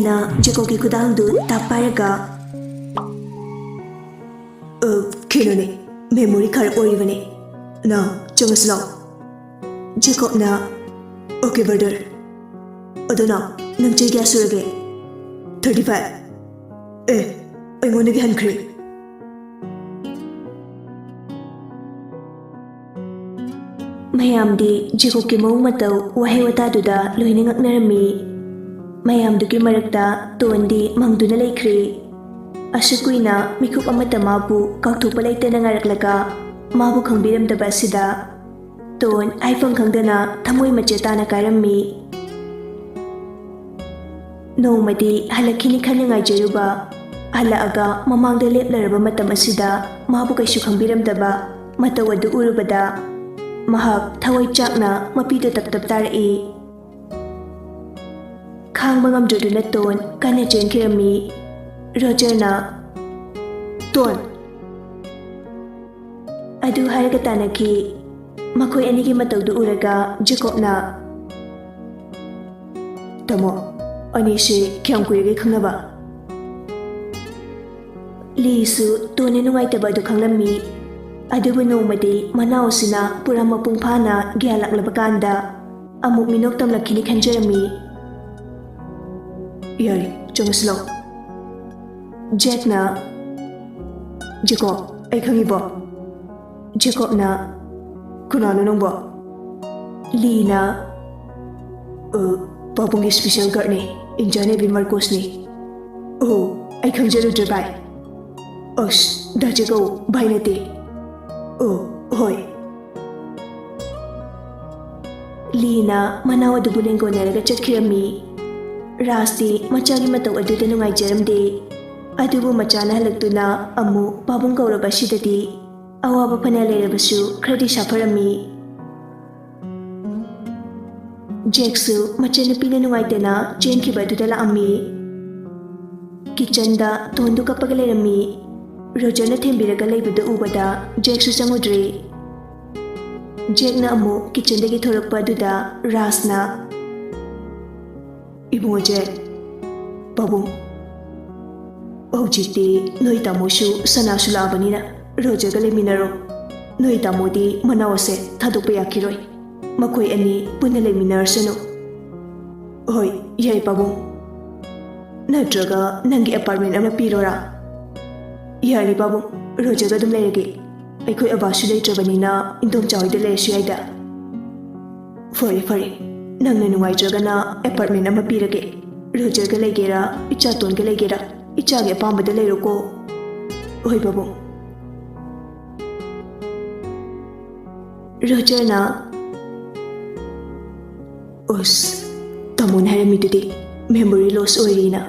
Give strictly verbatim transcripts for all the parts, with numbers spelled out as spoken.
ꯅ ꯖꯦꯀꯣꯕꯀꯤ ꯈꯨꯗꯥꯡꯗꯨ ꯇꯥꯛ ꯄꯥꯏꯔꯒ, "ꯑ, ꯀꯩꯅꯣꯅꯦ, memory ꯈꯔ ꯑꯣꯏꯔꯤꯕꯅꯦ꯫ ꯅ, ꯆꯪꯉꯁꯤ ꯂꯥꯛꯑꯣ꯫" ꯖꯦꯀꯣꯕꯅ, "Okay, brother꯫ ꯑꯗꯣ ꯅ, ꯅꯪ ꯆꯍꯤ ꯀꯌꯥ ꯁꯨꯔꯒꯦ?" "Thirty five꯫ ꯑꯦ, ꯑꯩꯉꯣꯟꯗꯒꯤ ꯍꯟꯈ꯭ꯔꯦ꯫" ꯃꯌꯥꯝꯗꯤ ꯖꯦꯀꯣꯕꯀꯤ ꯃꯑꯣꯡ ꯃꯇꯧ, ꯋꯥꯍꯩ ꯋꯥꯇꯥꯗꯨꯗ ꯂꯣꯏꯅ ꯉꯛꯅꯔꯝꯃꯤ꯫ ꯃꯌꯥꯝꯗꯨꯒꯤ ꯃꯔꯛꯇ ꯇꯣꯟꯗꯤ ꯃꯪꯗꯨꯅ ꯂꯩꯈ꯭ꯔꯦ꯫ ꯑꯁꯨꯛ ꯀꯨꯏꯅ ꯃꯤꯀꯨꯞ ꯑꯃꯠꯇ ꯃꯥꯕꯨ ꯀꯥꯎꯊꯣꯛꯄ ꯂꯩꯇꯅ ꯉꯥꯏꯔꯛꯂꯒ, ꯃꯥꯕꯨ ꯈꯪꯕꯤꯔꯝꯗꯕ ꯑꯁꯤꯗ ꯇꯣꯟ ꯍꯥꯏꯐꯝ ꯈꯪꯗꯅ ꯊꯃꯣꯏ ꯃꯆꯦꯠ ꯇꯥꯅ ꯀꯥꯏꯔꯝꯃꯤ꯫ ꯅꯣꯡꯃꯗꯤ ꯍꯜꯂꯛꯈꯤꯅꯤ ꯈꯟꯅ ꯉꯥꯏꯖꯔꯨꯕ, ꯍꯜꯂꯛꯑꯒ ꯃꯃꯥꯡꯗ ꯂꯦꯞꯂꯔꯕ ꯃꯇꯝ ꯑꯁꯤꯗ ꯃꯥꯕꯨ ꯀꯩꯁꯨ ꯈꯪꯕꯤꯔꯝꯗꯕ ꯃꯇꯧ ꯑꯗꯨ ꯎꯔꯨꯕꯗ, ꯃꯍꯥꯛ ꯊꯋꯥꯏ ꯆꯥꯛꯅ ꯃꯄꯤꯗ ꯇꯞ ꯇꯞ ꯇꯥꯔꯛꯏ꯫ ꯈꯥꯡꯕ ꯉꯝꯗ꯭ꯔꯗꯨꯅ ꯇꯣꯟ ꯀꯟꯅ ꯆꯦꯟꯈꯤꯔꯝꯃꯤ꯫ ꯔꯣꯖꯔꯅ, "ꯇꯣꯟ!" ꯑꯗꯨ ꯍꯥꯏꯔꯒ ꯇꯥꯟꯅꯈꯤ꯫ ꯃꯈꯣꯏ ꯑꯅꯤꯒꯤ ꯃꯇꯧꯗꯨ ꯎꯔꯒ ꯖꯦꯀꯣꯕꯅ, "ꯇꯥꯃꯣ, ꯑꯅꯤꯁꯤ ꯀꯌꯥꯝ ꯀꯨꯏꯔꯒꯦ ꯈꯪꯅꯕ?" ꯂꯤꯁꯨ ꯇꯣꯟꯅ ꯅꯨꯡꯉꯥꯏꯇꯕ ꯑꯗꯨ ꯈꯪꯂꯝꯃꯤ꯫ ꯑꯗꯨꯕꯨ ꯅꯣꯡꯃꯗꯤ ꯃꯅꯥꯎ ꯑꯁꯤꯅ ꯄꯨꯔꯥ ꯃꯄꯨꯡ ꯐꯥꯅ ꯒ꯭ꯌꯥꯟ ꯂꯥꯛꯂꯕ ꯀꯥꯟꯗ ꯑꯃꯨꯛ ꯃꯤꯅꯣꯛ ꯇꯝꯂꯛꯈꯤꯅꯤ ꯈꯟꯖꯔꯝꯃꯤ꯫ "ꯌꯥꯔꯦ, ꯆꯪꯉꯁꯤ ꯂꯥꯛꯑꯣ꯫" ꯖꯦꯛꯅ, "ꯖꯦꯀꯣꯕ, ꯑꯩ ꯈꯪꯉꯤꯕꯣ?" ꯖꯦꯀꯣꯕꯅ, "ꯀꯅꯥꯅꯣ ꯅꯪꯕꯣ?" ꯂꯤꯅ, "ꯑ, ꯄꯥꯕꯨꯡꯒꯤ special guardꯅꯦ, ꯏꯟꯖꯥꯅꯦꯕꯤ ꯃꯥꯔꯀꯣꯁꯅꯦ꯫" "ꯑꯣ, ꯑꯩ ꯈꯪꯖꯔꯨꯗ꯭ꯔꯦ ꯚꯥꯏ꯫" "ꯑꯁ, ꯗꯥ ꯖꯦꯀꯣꯕ, ꯚꯥꯏ ꯅꯠꯇꯦ꯫" "ꯑꯣ, ꯍꯣꯏ꯫" ꯂꯤꯅ ꯃꯅꯥꯎ ꯑꯗꯨꯕꯨ ꯂꯦꯡꯒꯣꯟꯅꯔꯒ ꯆꯠꯈꯤꯔꯝꯃꯤ꯫ ꯔꯥꯖꯇꯤ ꯃꯆꯥꯒꯤ ꯃꯇꯧ ꯑꯗꯨꯗ ꯅꯨꯡꯉꯥꯏꯖꯔꯝꯗꯦ꯫ ꯑꯗꯨꯕꯨ ꯃꯆꯥꯅ ꯍꯜꯂꯛꯇꯨꯅ ꯑꯃꯨꯛ ꯄꯥꯕꯨꯡ ꯀꯧꯔꯕ ꯑꯁꯤꯗꯗꯤ ꯑꯋꯥꯕ ꯐꯅ ꯂꯩꯔꯕꯁꯨ ꯈꯔꯗꯤ ꯁꯥꯐꯔꯝꯃꯤ꯫ ꯖꯦꯛꯁꯨ ꯃꯆꯟꯅꯨꯄꯤꯅ ꯅꯨꯡꯉꯥꯏꯇꯅ ꯆꯦꯟꯈꯤꯕ ꯑꯗꯨꯗ ꯂꯥꯛꯑꯝꯃꯤ꯫ ꯀꯤꯆꯟꯗ ꯇꯣꯟꯗꯨ ꯀꯞꯄꯒ ꯂꯩꯔꯝꯃꯤ꯫ ꯔꯣꯖꯔꯅ ꯊꯦꯝꯕꯤꯔꯒ ꯂꯩꯕꯗꯨ ꯎꯕꯗ ꯖꯦꯛꯁꯨ ꯆꯪꯉꯨꯗ꯭ꯔꯦ꯫ ꯖꯦꯛꯅ ꯑꯃꯨꯛ ꯀꯤꯆꯟꯗꯒꯤ ꯊꯣꯔꯛꯄ ꯑꯗꯨꯗ ꯔꯥꯖꯅ, "ꯏꯕꯨꯡꯉꯣ ꯖꯦꯛ, ꯄꯥꯕꯨꯡ, ꯍꯧꯖꯤꯛꯇꯤ ꯅꯣꯏ ꯇꯥꯃꯣꯁꯨ ꯁꯅꯥꯁꯨ ꯂꯥꯛꯑꯕꯅꯤꯅ ꯔꯣꯖꯔꯒ ꯂꯩꯃꯤꯟꯅꯔꯣ꯫ ꯅꯣꯏ ꯇꯥꯃꯣꯗꯤ ꯃꯅꯥꯎ ꯑꯁꯦ ꯊꯥꯗꯣꯛꯄ ꯌꯥꯈꯤꯔꯣꯏ꯫ ꯃꯈꯣꯏ ꯑꯅꯤ ꯄꯨꯟꯅ ꯂꯩꯃꯤꯟꯅꯔꯁꯅꯨ꯫ ꯍꯣꯏ, ꯌꯥꯏ ꯄꯥꯕꯨꯡ꯫ ꯅꯠꯇ꯭ꯔꯒ ꯅꯪꯒꯤ ꯑꯦꯄꯥꯔꯠꯃꯦꯟ ꯑꯃ ꯄꯤꯔꯣꯔꯥ? ꯌꯥꯔꯦ ꯄꯥꯕꯨꯡ, ꯔꯣꯖꯔꯒ ꯑꯗꯨꯝ ꯂꯩꯔꯒꯦ꯫ ꯑꯩꯈꯣꯏ ꯑꯕꯥꯁꯨ ꯂꯩꯇ꯭ꯔꯕꯅꯤꯅ ꯏꯟꯗꯣꯝꯆꯥ ꯍꯣꯏꯗ ꯂꯩꯔꯁꯨ ꯌꯥꯏꯗ꯫ ꯐꯔꯦ ꯐꯔꯦ, ꯅꯪꯅ ꯅꯨꯡꯉꯥꯏꯇ꯭ꯔꯒꯅ ꯑꯦꯄꯥꯔꯠꯃꯦꯟ ꯑꯃ ꯄꯤꯔꯒꯦ꯫ ꯔꯣꯖꯔꯒ ꯂꯩꯒꯦꯔꯥ, ꯏꯆꯥꯇꯣꯟꯒ ꯂꯩꯒꯦꯔꯥ, ꯏꯆꯥꯒꯤ ꯑꯄꯥꯝꯕꯗ ꯂꯩꯔꯣꯀꯣ꯫ ꯍꯣꯏ ꯄꯥꯕꯨꯡ꯫ ꯔꯣꯖꯔꯅ, ꯑꯁ, ꯇꯥꯃꯣꯅ ꯍꯥꯏꯔꯝꯃꯤꯗꯨꯗꯤ memory loss ꯑꯣꯏꯔꯦꯅ꯫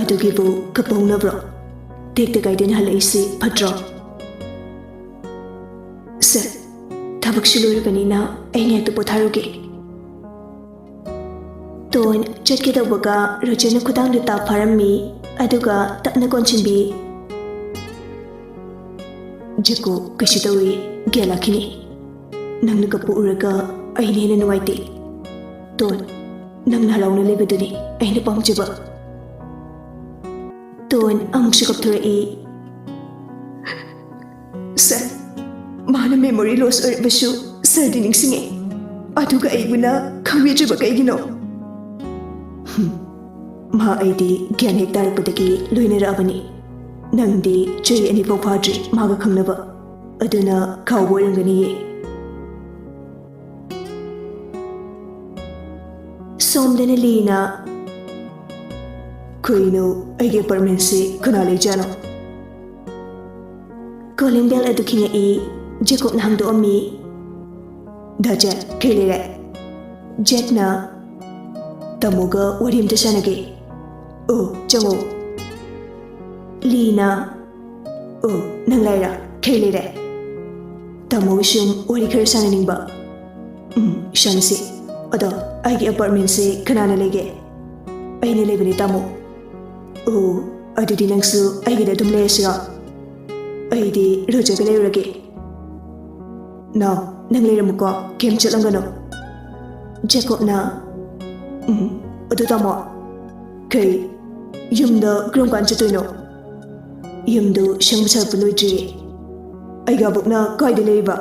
ꯑꯗꯨꯒꯤꯕꯨ ꯀꯞꯄꯧꯅꯕ꯭ꯔꯣ? ꯇꯦꯛꯇ ꯀꯥꯏꯗꯅ ꯍꯜꯂꯛꯏꯁꯤ ꯐꯠꯇ꯭ꯔꯣ? ꯁꯔ, ꯊꯕꯛꯁꯨ ꯂꯣꯏꯔꯕꯅꯤꯅ ꯑꯩ ꯉꯥꯏꯍꯥꯛꯇ ꯄꯣꯊꯥꯔꯨꯒꯦ꯫ ꯇꯣꯟ ꯆꯠꯀꯦ ꯇꯧꯕꯒ ꯔꯣꯖꯔꯅ ꯈꯨꯗꯥꯡꯗꯨ ꯇꯥꯞ ꯐꯥꯔꯝꯃꯤ, ꯑꯗꯨꯒ ꯇꯞꯅ ꯀꯣꯟꯁꯤꯟꯕꯤ꯫ ꯖꯦꯀꯣ, ꯀꯩꯁꯨ ꯇꯧꯔꯣꯏ, ꯒ꯭ꯌꯥꯟ ꯂꯥꯛꯈꯤꯅꯤ꯫ ꯅꯪꯅ ꯀꯞꯄ ꯎꯔꯒ ꯑꯩꯅ ꯍꯦꯟꯅ ꯅꯨꯡꯉꯥꯏꯇꯦ꯫ ꯇꯣꯟ, ꯅꯪꯅ ꯍꯔꯥꯎꯅ ꯂꯩꯕꯗꯨꯅꯤ ꯑꯩꯅ ꯄꯥꯝꯖꯕ꯫ ꯇꯣꯟ ꯑꯃꯨꯛꯁꯨ ꯀꯞꯊꯣꯔꯛꯏ꯫ ꯁꯔ, ꯃꯥꯅ memory loss ꯑꯣꯏꯔꯕꯁꯨ ꯁꯔꯗꯤ ꯅꯤꯡꯁꯤꯡꯉꯦ꯫ ꯑꯗꯨꯒ ꯑꯩꯕꯨꯅ ꯈꯪꯕꯤꯗ꯭ꯔꯤꯕ ꯀꯩꯒꯤꯅꯣ? ꯍꯨꯝ, ꯃꯥ ꯑꯩꯗꯤ ꯒ꯭ꯌꯥꯟ ꯍꯦꯛ ꯇꯥꯔꯛꯄꯗꯒꯤ ꯂꯣꯏꯅꯔꯛꯑꯕꯅꯤ꯫ ꯅꯪꯗꯤ ꯆꯍꯤ ꯑꯅꯤ ꯐꯥꯎ ꯐꯥꯗ꯭ꯔꯤ ꯃꯥꯒ ꯈꯪꯅꯕ꯫ ꯑꯗꯨꯅ ꯀꯥꯎꯕ ꯑꯣꯏꯔꯝꯒꯅꯤꯌꯦ꯫ ꯁꯣꯝꯗꯅ ꯂꯤꯅ, "ꯀꯩꯅꯣ, ꯑꯩꯒꯤ ꯑꯦꯄꯥꯔꯠꯃꯦꯟꯁꯤ ꯀꯅꯥ ꯂꯩꯖꯥꯠꯅꯣ?" ꯀꯣꯂꯤꯡ ꯕꯦꯜ ꯑꯗꯨ ꯈꯤꯡꯉꯛꯏ꯫ ꯖꯦꯀꯣꯕꯅ ꯍꯥꯡꯗꯣꯛꯑꯝꯃꯤ꯫ "ꯗꯥ ꯖꯦꯛ, ꯀꯩ ꯂꯩꯔꯦ?" ꯖꯦꯛꯅ, "ꯇꯥꯃꯣꯒ ꯋꯥꯔꯤ ꯑꯝꯇ ꯁꯥꯟꯅꯒꯦ꯫" "ꯑꯣ, ꯆꯪꯉꯣ꯫" ꯂꯤꯅ, "ꯑꯣ, ꯅꯪ ꯂꯥꯛꯏꯔꯥ? ꯀꯩ ꯂꯩꯔꯦ?" "ꯇꯥꯃꯣꯒ ꯁꯨꯝ ꯋꯥꯔꯤ ꯈꯔ ꯁꯥꯟꯅꯅꯤꯡꯕ꯫" "ꯎꯝ, ꯁꯥꯟꯅꯁꯤ꯫ ꯑꯗꯣ, ꯑꯩꯒꯤ ꯑꯦꯄꯥꯔꯠꯃꯦꯟꯁꯦ ꯀꯅꯥꯅ ꯂꯩꯒꯦ?" "ꯑꯩꯅ ꯂꯩꯕꯅꯦ, ꯇꯥꯃꯣ꯫" "ꯑꯣ, ꯑꯗꯨꯗꯤ ꯅꯪꯁꯨ ꯑꯩꯒꯤꯗ ꯑꯗꯨꯝ ꯂꯩꯔꯁꯤꯔꯣ?" "ꯑꯩꯗꯤ ꯔꯣꯖꯔꯒ ꯂꯩꯔꯨꯔꯒꯦ꯫" "ꯅꯥꯎ, ꯅꯪ ꯂꯩꯔꯝꯃꯨꯀꯣ, ꯀꯩꯝ ꯆꯠꯂꯝꯒꯅꯨ꯫" ꯖꯦꯀꯣꯕꯅ, "ꯎꯝ, ꯑꯗꯨ ꯇꯥꯃꯣ, ꯀꯩ, ꯌꯨꯝꯗ ꯀꯔꯝ ꯀꯥꯟ ꯆꯠꯇꯣꯏꯅꯣ? ꯌꯨꯝꯗꯨ ꯁꯪꯕ ꯁꯥꯔꯛꯄ ꯂꯣꯏꯗ꯭ꯔꯤꯌꯦ꯫ ꯑꯩꯒ ꯑꯕꯣꯛꯅ ꯀꯥꯏꯗ ꯂꯩꯔꯤꯕ?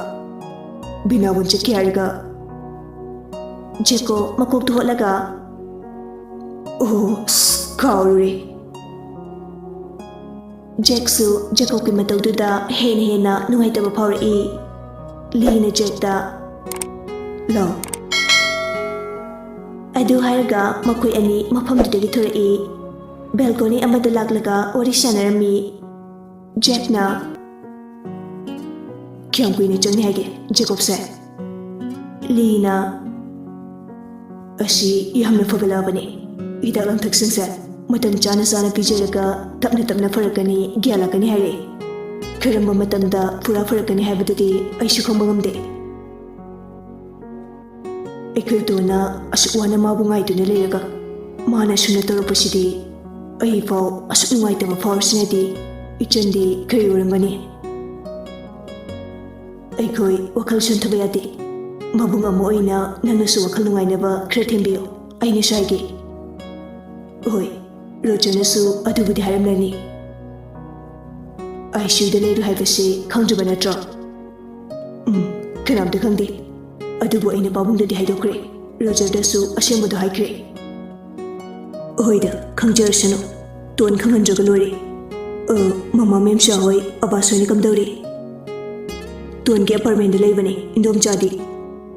ꯕꯤꯅꯥꯕꯣꯟ ꯆꯠꯀꯦ ꯍꯥꯏꯔꯒ꯫ ꯖꯦꯀꯣ ꯃꯀꯣꯛꯇꯨ ꯍꯣꯠꯂꯒ, "ꯑꯣ, ꯑꯁ, ꯀꯥꯎꯔꯨꯔꯦ꯫" ꯖꯦꯛꯁꯨ ꯖꯦꯀꯣꯕꯀꯤ ꯃꯇꯧꯗꯨꯗ ꯍꯦꯟꯅ ꯍꯦꯟꯅ ꯅꯨꯡꯉꯥꯏꯇꯕ ꯐꯥꯎꯔꯛꯏ꯫ ꯂꯤꯅ ꯖꯦꯛꯇ, "ꯂꯥꯎ꯫" ꯑꯗꯨ ꯍꯥꯏꯔꯒ ꯃꯈꯣꯏ ꯑꯅꯤ ꯃꯐꯝꯗꯨꯗꯒꯤ ꯊꯣꯔꯛꯏ꯫ ꯕꯦꯜꯀꯣꯅꯤ ꯑꯃꯗ ꯂꯥꯛꯂꯒ ꯋꯥꯔꯤ ꯁꯥꯟꯅꯔꯝꯃꯤ꯫ ꯖꯦꯛꯅ, "ꯀꯌꯥꯝ ꯀꯨꯏꯅ ꯆꯪꯅꯤ ꯍꯥꯏꯒꯦ, ꯖꯦꯀꯣꯕꯁꯦ?" ꯂꯤꯅ, "ꯑꯁꯤ ꯌꯥꯝꯅ ꯐꯒꯠꯂꯛꯑꯕꯅꯤ꯫ ꯍꯤꯗꯥꯛ ꯂꯥꯡꯊꯛꯁꯤꯡꯁꯦ ꯃꯇꯝ ꯆꯥꯅ ꯆꯥꯅ ꯄꯤꯖꯔꯒ ꯇꯞꯅ ꯇꯞꯅ ꯐꯔꯛꯀꯅꯤ, ꯒ꯭ꯌꯥꯟ ꯂꯥꯛꯀꯅꯤ ꯍꯥꯏꯔꯛꯏ꯫ ꯀꯔꯝꯕ ꯃꯇꯝꯗ ꯄꯨꯔꯥ ꯐꯔꯛꯀꯅꯤ ꯍꯥꯏꯕꯗꯨꯗꯤ ꯑꯩꯁꯨ ꯈꯪꯕ ꯉꯝꯗꯦ꯫ ꯑꯩꯈꯣꯏ ꯇꯣꯟꯅ ꯑꯁꯨꯛ ꯋꯥꯅ ꯃꯥꯕꯨ ꯉꯥꯏꯗꯨꯅ ꯂꯩꯔꯒ ꯃꯥꯅ ꯑꯁꯨꯝꯅ ꯇꯧꯔꯛꯄꯁꯤꯗꯤ ꯑꯩꯐꯥꯎ ꯑꯁꯨꯛ ꯅꯨꯡꯉꯥꯏꯇꯕ ꯐꯥꯎꯔꯤꯁꯤꯅꯗꯤ ꯏꯆꯟꯗꯤ ꯀꯔꯤ ꯑꯣꯏꯔꯝꯒꯅꯤ?" "ꯑꯩꯈꯣꯏ ꯋꯥꯈꯜ ꯁꯣꯟꯊꯕ ꯌꯥꯗꯦ꯫ ꯃꯕꯨꯡ ꯑꯃ ꯑꯣꯏꯅ ꯅꯪꯅꯁꯨ ꯋꯥꯈꯜ ꯅꯨꯡꯉꯥꯏꯅꯕ ꯈꯔ ꯊꯦꯝꯕꯤꯌꯨ꯫ ꯑꯩꯅꯁꯨ ꯍꯥꯏꯒꯦ꯫" "ꯍꯣꯏ, ꯔꯣꯖꯔꯅꯁꯨ ꯑꯗꯨꯕꯨꯗꯤ ꯍꯥꯏꯔꯝꯂꯅꯤ꯫" "ꯑꯥꯏ ꯁꯤ ꯌꯨꯗ ꯂꯩꯔꯨ ꯍꯥꯏꯕꯁꯤ ꯈꯪꯗ꯭ꯔꯕ ꯅꯠꯇ꯭ꯔꯣ?" "ꯎꯝ, ꯀꯅꯥꯝꯇ ꯈꯪꯗꯦ꯫ ꯑꯗꯨꯕꯨ ꯑꯩꯅ ꯄꯥꯕꯨꯡꯗꯗꯤ ꯍꯥꯏꯗꯣꯛꯈ꯭ꯔꯦ꯫ ꯔꯣꯖꯔꯗꯁꯨ ꯑꯁꯦꯡꯕꯗꯣ ꯍꯥꯏꯈ꯭ꯔꯦ꯫" "ꯍꯣꯏꯗ, ꯈꯪꯖꯔꯁꯅꯨ꯫ ꯇꯣꯟ ꯈꯪꯍꯟꯗ꯭ꯔꯒ ꯂꯣꯏꯔꯦ꯫ ꯑ, ꯃꯃꯥ ꯃꯦꯝꯁꯥ ꯍꯣꯏ, ꯑꯕꯥꯁ ꯍꯣꯏꯅ ꯀꯝꯗꯧꯔꯤ?" "ꯇꯣꯟꯒꯤ ꯑꯦꯄꯥꯔꯠꯃꯦꯟꯗ ꯂꯩꯕꯅꯤ, ꯏꯟꯗꯣꯝꯆꯥꯗꯤ꯫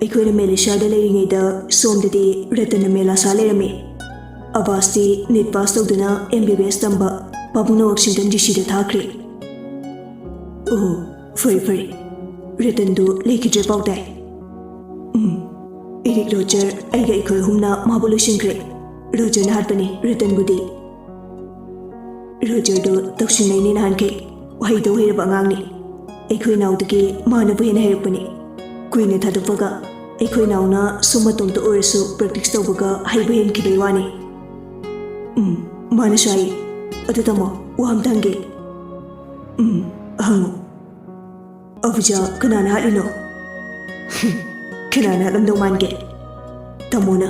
ꯑꯩꯈꯣꯏꯅ ꯃꯦꯂꯦꯁꯤꯌꯥꯗ ꯂꯩꯔꯤꯉꯩꯗ ꯁꯣꯝꯗꯗꯤ ꯔꯇꯟꯅ ꯃꯦꯂꯥ ꯁꯥ ꯂꯩꯔꯝꯃꯤ꯫ ꯑꯕꯥꯁꯇꯤ ꯅꯤꯠ ꯄꯥꯁ ꯇꯧꯗꯨꯅ ꯑꯦꯝ ꯕꯤ ꯕꯤ ꯑꯦꯁ ꯇꯝꯕ ꯄꯥꯕꯨꯡꯅ ꯋꯥꯁꯤꯡꯇꯟ ꯗꯤ ꯁꯤꯗ ꯊꯥꯈ꯭ꯔꯦ꯫" "ꯑꯣ, ꯐꯔꯦ, ꯐꯔꯦ꯫ ꯔꯇꯟꯗꯨ ꯂꯩꯈꯤꯗ꯭ꯔꯦ ꯄꯥꯎ ꯇꯥꯏ꯫" "ꯎꯝ, ꯏꯔꯤꯛ, ꯔꯣꯖꯔ, ꯑꯩꯒ ꯑꯩꯈꯣꯏ ꯑꯍꯨꯝꯅ ꯃꯥꯕꯨ ꯂꯣꯏꯁꯤꯟꯈ꯭ꯔꯦ꯫ ꯔꯣꯖꯔꯅ ꯍꯥꯠꯄꯅꯤ ꯔꯇꯟꯕꯨꯗꯤ꯫" "ꯔꯣꯖꯔꯗꯨ ꯇꯧꯁꯤꯟꯅꯩꯅꯦ ꯅꯍꯥꯟꯈꯩ꯫ ꯍꯩꯗꯧ ꯍꯩꯔꯕ ꯑꯉꯥꯡꯅꯤ꯫ ꯑꯩꯈꯣꯏ ꯅꯥꯎꯗꯒꯤ ꯃꯥꯅꯕꯨ ꯍꯦꯟꯅ ꯍꯩꯔꯛꯄꯅꯤ꯫ ꯀꯨꯏꯅ ꯊꯥꯗꯣꯛꯄꯒ ꯑꯩꯈꯣꯏ ꯅꯥꯎꯅ ꯁꯨꯝ ꯃꯇꯣꯝꯇ ꯑꯣꯏꯔꯁꯨ ꯄ꯭ꯔꯦꯛꯇꯤꯁ ꯇꯧꯕꯒ ꯍꯩꯕ ꯍꯦꯟꯈꯤꯕꯩ ꯋꯥꯅꯤ꯫" "ꯎꯝ, ꯃꯥꯅꯁꯨ ꯍꯥꯏ꯫ ꯑꯗꯨ ꯇꯥꯃꯣ, ꯋꯥ ꯑꯝꯇ ꯍꯪꯒꯦ꯫" "ꯎꯝ, ꯍꯪꯉꯨ꯫" "ꯑꯕꯨꯖꯥ ꯀꯅꯥꯅ ꯍꯥꯠꯂꯤꯅꯣ?" "ꯀꯅꯥꯅ ꯍꯥꯠꯂꯝꯗꯧ ꯃꯥꯟꯒꯦ? ꯇꯥꯃꯣꯅ꯫"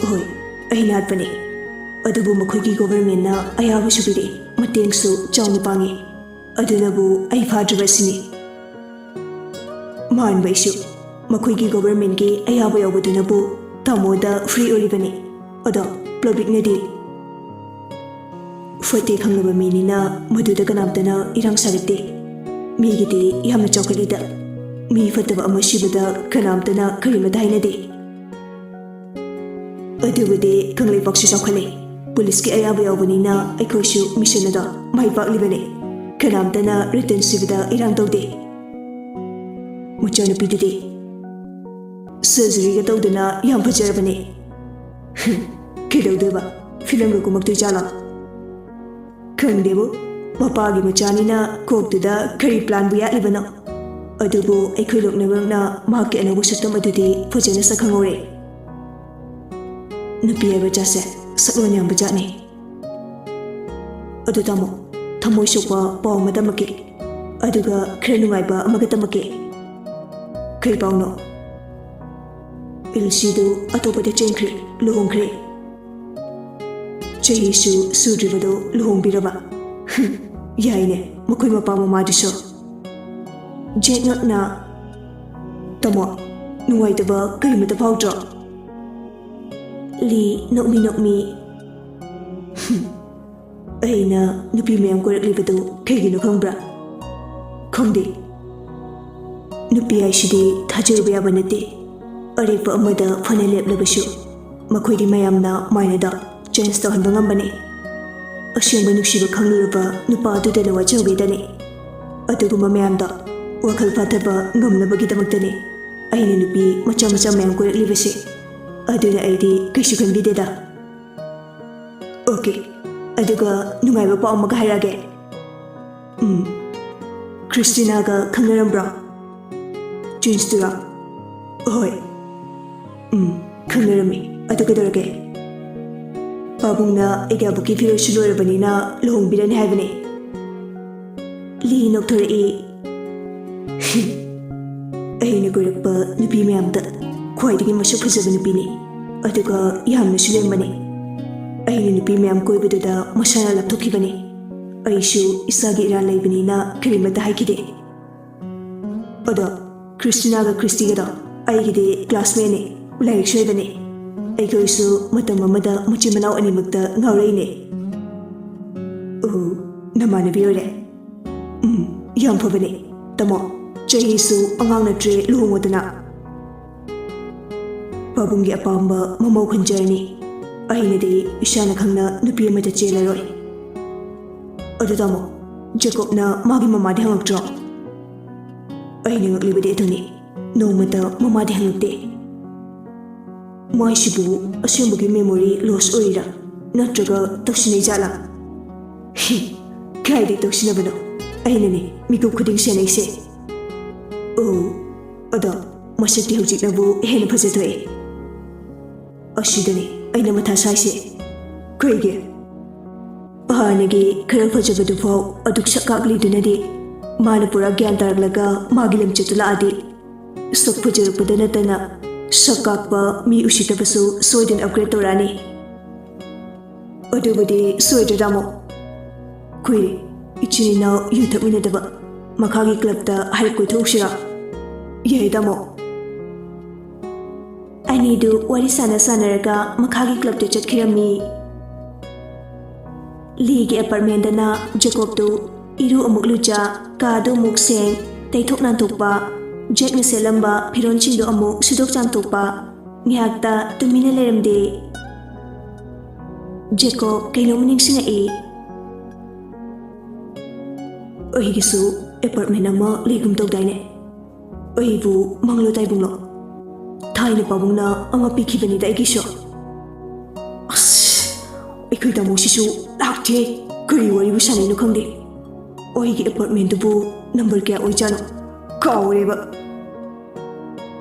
"ꯍꯣꯏ, ꯑꯩꯅ ꯍꯥꯠꯄꯅꯤ꯫ ꯑꯗꯨꯕꯨ ꯃꯈꯣꯏꯒꯤ ꯒꯣꯚꯔꯃꯦꯟꯅ ꯑꯌꯥꯕꯁꯨ ꯄꯤꯔꯛꯏ, ꯃꯇꯦꯡꯁꯨ ꯆꯥꯎꯅ ꯄꯥꯡꯉꯤ꯫ ꯑꯗꯨꯅꯕꯨ ꯑꯩ ꯐꯥꯗ꯭ꯔꯤꯕ ꯑꯁꯤꯅꯤ꯫ ꯃꯥꯟꯕ ꯑꯩꯁꯨ ꯃꯈꯣꯏꯒꯤ ꯒꯣꯚꯔꯃꯦꯟꯒꯤ ꯑꯌꯥꯕ ꯌꯥꯎꯕꯗꯨꯅꯕꯨ ꯇꯥꯃꯣꯗ ꯐ꯭ꯔꯤ ꯑꯣꯏꯔꯤꯕꯅꯤ꯫ ꯑꯗꯣ ꯄꯕ꯭ꯂꯤꯛꯅꯗꯤ ꯐꯠꯇꯦ ꯈꯪꯂꯕ ꯃꯤꯅꯤꯅ ꯃꯗꯨꯗ ꯀꯅꯥꯝꯇꯅ ꯏꯔꯥꯡ ꯁꯥꯔꯛꯇꯦ꯫ ꯃꯤꯒꯤꯗꯤ ꯌꯥꯝꯅ ꯆꯥꯎꯈꯠꯂꯤꯗ꯫ ꯃꯤ ꯐꯠꯇꯕ ꯑꯃ ꯁꯤꯕꯗ ꯀꯅꯥꯝꯇꯅ ꯀꯔꯤꯃꯇ ꯍꯥꯏꯅꯗꯦ꯫ ꯑꯗꯨꯕꯨꯗꯤ ꯀꯪꯂꯩꯄꯥꯛꯁꯨ ꯆꯥꯎꯈꯠꯂꯦ꯫ ꯄꯨꯂꯤꯁꯀꯤ ꯑꯌꯥꯕ ꯌꯥꯎꯕꯅꯤꯅ ꯑꯩꯈꯣꯏꯁꯨ ꯃꯤꯁꯟ ꯑꯗꯣ ꯃꯥꯏ ꯄꯥꯛꯂꯤꯕꯅꯤ꯫ ꯀꯅꯥꯝꯇꯅ ꯔꯇꯟ ꯁꯤꯕꯗ ꯏꯔꯥꯡ ꯇꯧꯗꯦ꯫ ꯃꯆꯥꯅꯨꯄꯤꯗꯨꯗꯤ ꯁꯔꯖꯔꯤꯒ ꯇꯧꯗꯅ ꯌꯥꯝ ꯐꯖꯔꯕꯅꯦ꯫ ꯀꯩꯗꯧꯗꯣꯏꯕ? ꯐꯤꯂꯝꯒ ꯀꯨꯝꯃꯛꯇꯣꯏ ꯖꯥꯠꯂꯣ? ꯈꯪꯗꯦꯕꯨ, ꯃꯄꯥꯒꯤ ꯃꯆꯥꯅꯤꯅ ꯀꯣꯛꯇꯨꯗ ꯀꯔꯤ ꯄ꯭ꯂꯥꯟꯕꯨ ꯌꯥꯠꯂꯤꯕꯅꯣ? ꯑꯗꯨꯕꯨ ꯑꯩꯈꯣꯏ ꯂꯣꯛꯅꯕꯛꯅ ꯃꯍꯥꯛꯀꯤ ꯑꯅꯧꯕ ꯁꯛꯇꯝ ꯑꯗꯨꯗꯤ ꯐꯖꯅ ꯁꯛꯈꯪꯍꯧꯔꯦ꯫ ꯅꯨꯄꯤ ꯍꯥꯏꯕ ꯖꯥꯠꯁꯦ ꯁꯛꯂꯣꯟ ꯌꯥꯝꯕ ꯖꯥꯠꯅꯤ꯫ ꯑꯗꯨ ꯇꯥꯃꯣ, ꯊꯃꯣꯏ ꯁꯣꯛꯄ ꯄꯥꯎ ꯑꯃ ꯇꯝꯃꯛꯀꯦ, ꯑꯗꯨꯒ ꯈꯔ ꯅꯨꯡꯉꯥꯏꯕ ꯑꯃꯒ ꯇꯝꯃꯛꯀꯦ꯫ ꯀꯩ ꯄꯥꯎꯅꯣ? ꯏꯜꯁꯤꯗꯨ ꯑꯇꯣꯞꯄꯗ ꯆꯦꯟꯈ꯭ꯔꯦ, ꯂꯨꯍꯣꯡꯈ꯭ꯔꯦ꯫ ꯆꯍꯤꯁꯨ ꯁꯨꯗ꯭ꯔꯤꯕꯗꯣ ꯂꯨꯍꯣꯡꯕꯤꯔꯕ? ꯌꯥꯏꯅꯦ, ꯃꯈꯣꯏ ꯃꯄꯥ ꯃꯃꯥꯗꯨꯁꯨ꯫ ꯖꯦꯛ ꯉꯛꯅ, ꯇꯥꯃꯣ, ꯅꯨꯡꯉꯥꯏꯇꯕ ꯀꯔꯤꯃꯇ ꯐꯥꯎꯗ꯭ꯔꯣ? ꯂꯤ ꯅꯣꯛꯃꯤ ꯅꯣꯛꯃꯤ, ꯑꯩꯅ ꯅꯨꯄꯤ ꯃꯌꯥꯝ ꯀꯣꯏꯔꯛꯂꯤꯕꯗꯨ ꯀꯩꯒꯤꯅꯣ ꯈꯪꯕ꯭ꯔꯥ? ꯈꯪꯗꯦ꯫ ꯅꯨꯄꯤ ꯍꯥꯏꯁꯤꯗꯤ ꯊꯥꯖꯔꯨꯕ ꯌꯥꯕ ꯅꯠꯇꯦ꯫ ꯑꯔꯦꯞꯄ ꯑꯃꯗ ꯐꯅ ꯂꯦꯞꯂꯕꯁꯨ, ꯃꯈꯣꯏꯗꯤ ꯃꯌꯥꯝꯅ ꯃꯥꯏꯅꯗ ꯆꯦꯟꯖ ꯇꯧꯍꯟꯕ ꯉꯝꯕꯅꯤ꯫ ꯑꯁꯦꯡꯕ ꯅꯨꯡꯁꯤꯕ ꯈꯪꯂꯨꯔꯕ ꯅꯨꯄꯥ ꯑꯗꯨꯗꯅ ꯋꯥꯖꯍꯧꯒꯦꯗꯅꯤ꯫ ꯑꯗꯨꯒꯨꯝꯕ ꯃꯌꯥꯝꯗꯣ ꯋꯥꯈꯜ ꯐꯥꯊꯕ ꯉꯝꯅꯕꯒꯤꯗꯃꯛꯇꯅꯤ ꯑꯩꯅ ꯅꯨꯄꯤ ꯃꯆꯥ ꯃꯆꯥ ꯃꯌꯥꯝ ꯀꯣꯏꯔꯛꯂꯤꯕꯁꯦ꯫ ꯑꯗꯨꯅ ꯑꯩꯗꯤ ꯀꯩꯁꯨ ꯈꯟꯕꯤꯗꯦꯗ꯫ ꯑꯣꯀꯦ, ꯑꯗꯨꯒ ꯅꯨꯡꯉꯥꯏꯕ ꯄꯥꯎ ꯑꯃꯒ ꯍꯥꯏꯔꯛꯑꯒꯦ꯫ ꯎꯝ, ꯈ꯭ꯔꯤꯁꯇꯤꯅꯥꯒ ꯈꯪꯅꯔꯝꯕ꯭ꯔꯣ? ꯆꯦꯟꯖꯇꯨꯔꯣ? ꯍꯣꯏ꯫ ꯎꯝ, ꯈꯪꯅꯔꯝꯃꯤ꯫ ꯑꯗꯨ ꯀꯩꯗꯧꯔꯒꯦ? ꯄꯥꯕꯨꯡꯅ ꯑꯩꯒꯤ ꯑꯕꯣꯛꯀꯤ ꯐꯤꯔꯣꯜꯁꯨ ꯂꯣꯏꯔꯕꯅꯤꯅ ꯂꯨꯍꯣꯡꯕꯤꯔꯅꯤ ꯍꯥꯏꯕꯅꯦ꯫ ꯂꯤ ꯅꯣꯛꯊꯣꯔꯛꯏ꯫ ꯑꯩꯅ ꯀꯣꯏꯔꯛꯄ ꯅꯨꯄꯤ ꯃꯌꯥꯝꯗ ꯈ꯭ꯋꯥꯏꯗꯒꯤ ꯃꯁꯛ ꯐꯖꯕ ꯅꯨꯄꯤꯅꯤ, ꯑꯗꯨꯒ ꯌꯥꯝꯅꯁꯨ ꯂꯦꯝꯕꯅꯤ꯫ ꯑꯩꯅ ꯅꯨꯄꯤ ꯃꯌꯥꯝ ꯀꯣꯏꯕꯗꯨꯗ ꯃꯁꯥꯅ ꯂꯥꯞꯊꯣꯛꯈꯤꯕꯅꯤ꯫ ꯑꯩꯁꯨ ꯏꯁꯥꯒꯤ ꯏꯔꯥꯟ ꯂꯩꯕꯅꯤꯅ ꯀꯔꯤꯃꯠꯇ ꯍꯥꯏꯈꯤꯗꯦ꯫ ꯑꯗꯣ ꯈ꯭ꯔꯤꯁꯇꯤꯅꯥꯒ ꯈ꯭ꯔꯤꯁꯇꯤꯒꯗꯣ ꯑꯩꯒꯤꯗꯤ ꯀ꯭ꯂꯥꯁꯃꯦꯠꯅꯤ, ꯂꯥꯏꯔꯤꯛꯁꯨ ꯍꯩꯕꯅꯤ꯫ ꯑꯩꯈꯣꯏꯁꯨ ꯃꯇꯝ ꯑꯃꯗ ꯃꯆꯤꯟ ꯃꯅꯥꯎ ꯑꯅꯤꯃꯛꯇ ꯉꯥꯎꯔꯛꯏꯅꯦ꯫ ꯎ, ꯅꯃꯥꯟꯅꯕꯤ ꯑꯣꯏꯔꯦ꯫ ꯎꯝ, ꯌꯥꯝ ꯐꯕꯅꯦ꯫ ꯇꯥꯃꯣ, ꯆꯍꯤꯁꯨ ꯑꯉꯥꯡ ꯅꯠꯇ꯭ꯔꯦ, ꯂꯨꯍꯣꯡꯉꯣꯗꯅ꯫ ꯄꯥꯕꯨꯡꯒꯤ ꯑꯄꯥꯝꯕ ꯃꯃꯧ ꯈꯟꯖꯔꯅꯤ꯫ ꯑꯩꯅꯗꯤ ꯏꯁꯥꯅ ꯈꯪꯅ ꯅꯨꯄꯤ ꯑꯃꯗ ꯆꯦꯜꯂꯔꯣꯏ꯫ ꯑꯗꯨ ꯇꯥꯃꯣ, ꯖꯦꯀꯣꯕꯅ ꯃꯥꯒꯤ ꯃꯃꯥꯗꯤ ꯍꯪꯉꯛꯇ꯭ꯔꯣ? ꯑꯩꯅ ꯉꯛꯂꯤꯕꯗꯤ ꯑꯗꯨꯅꯤ꯫ ꯅꯣꯡꯃꯇ ꯃꯃꯥꯗꯤ ꯍꯪꯉꯛꯇꯦ꯫ ꯃꯥꯏꯁꯤꯕꯨ ꯑꯁꯦꯡꯕꯒꯤ memory loss ꯑꯣꯏꯔꯤꯔꯥ? ꯅꯠꯇ꯭ꯔꯒ ꯇꯧꯁꯤꯟꯅꯩ ꯖꯥꯠꯂꯥ? ꯍꯤ, ꯀꯥꯏꯗꯩ ꯇꯧꯁꯤꯟꯅꯕꯅꯣ? ꯑꯩꯅꯅꯦ ꯃꯤꯀꯨꯞ ꯈꯨꯗꯤꯡ ꯁꯦꯟꯅꯩꯁꯦ꯫ ꯑꯣ, ꯑꯗꯣ ꯃꯁꯛꯇꯤ ꯍꯧꯖꯤꯛꯅꯕꯨ ꯍꯦꯟꯅ ꯐꯖꯊꯣꯛꯑꯦ꯫ ꯑꯁꯤꯗꯅꯤ ꯑꯩꯅ ꯃꯊꯥ ꯁꯥꯏꯁꯦ꯫ ꯀꯩꯒꯤ? ꯍꯥꯟꯅꯒꯤ ꯈꯔ ꯐꯖꯕꯗꯨꯐꯥꯎ ꯑꯗꯨꯛ ꯁꯛ ꯀꯥꯛꯂꯤꯗꯨꯅꯗꯤ ꯃꯥꯅ ꯄꯨꯔꯥ ꯒ꯭ꯌꯥꯟ ꯇꯥꯔꯛꯂꯒ ꯃꯥꯒꯤ ꯂꯝꯆꯠꯇꯨ ꯂꯥꯛꯑꯗꯤ ꯁꯛ ꯐꯖꯔꯛꯄꯗ ꯅꯠꯇꯅ ꯁꯛ ꯀꯥꯛꯄ ꯃꯤ ꯎꯁꯤꯠꯇꯕꯁꯨ ꯁꯣꯏꯗꯅ upgrade ꯇꯧꯔꯛꯑꯅꯤ꯫ ꯑꯗꯨꯕꯨꯗꯤ ꯁꯣꯏꯗ꯭ꯔꯦ ꯇꯥꯃꯣ꯫ ꯀꯨꯏꯔꯦ ꯏꯆꯤꯟ ꯏꯅꯥꯎ ꯌꯨ ꯊꯛꯃꯤꯟꯅꯗꯕ꯫ ꯃꯈꯥꯒꯤ clubꯇ ꯍꯥꯏꯔꯞ ꯀꯣꯏꯊꯣꯛꯎꯁꯤꯔꯥ? ꯌꯥꯏ ꯇꯥꯃꯣ꯫ ꯑꯅꯤꯗꯨ ꯋꯥꯔꯤ ꯁꯥꯟꯅ ꯁꯥꯟꯅꯔꯒ ꯃꯈꯥꯒꯤ clubꯇ ꯆꯠꯈꯤꯔꯝꯃꯤ꯫ ꯂꯤꯒꯤ apartmentꯇꯅ ꯖꯦꯀꯣꯕꯇꯨ ꯏꯔꯨ ꯑꯃꯨꯛ ꯂꯨꯖ, ꯀꯥꯗꯨ ꯑꯃꯨꯛ ꯁꯦꯡ, ꯇꯩꯊꯣꯛ ꯅꯥꯟꯊꯣꯛꯄ, ꯖꯦꯛꯅ ꯁꯦꯠꯂꯝꯕ ꯐꯤꯔꯣꯜꯁꯤꯡꯗꯨ ꯑꯃꯨꯛ ꯁꯨꯗꯣꯛ ꯆꯥꯝꯊꯣꯛꯄ꯫ ꯉꯥꯏꯍꯥꯛꯇ ꯇꯨꯃꯤꯟꯅ ꯂꯩꯔꯝꯗꯦ꯫ ꯖꯦꯀꯣꯕ ꯀꯩꯅꯣꯝ ꯅꯤꯡꯁꯤꯡꯉꯛꯏ꯫ ꯑꯩꯒꯤꯁꯨ apartment ꯑꯃ ꯂꯩꯒꯨꯝ ꯇꯧꯗꯥꯏꯅꯦ? ꯑꯩꯕꯨ ꯃꯪꯂꯣ ꯇꯥꯏꯕꯨꯡꯂꯣ? ꯊꯥꯏꯅ ꯄꯥꯕꯨꯡꯅ ꯑꯃ ꯄꯤꯈꯤꯕꯅꯤꯗ ꯑꯩꯒꯤꯁꯨ꯫ ꯑꯁ, ꯑꯩꯈꯣꯏ ꯇꯥꯃꯣꯁꯤꯁꯨ ꯂꯥꯛꯇꯦ꯫ ꯀꯔꯤ ꯋꯥꯔꯤꯕꯨ ꯁꯥꯟꯅꯩꯅꯣ ꯈꯪꯗꯦ꯫ ꯑꯩꯒꯤ apartmentꯗꯨꯕꯨ number ꯀꯌꯥ ꯑꯣꯏꯖꯥꯠꯅꯣ? ꯀꯥꯎꯔꯦꯕ꯫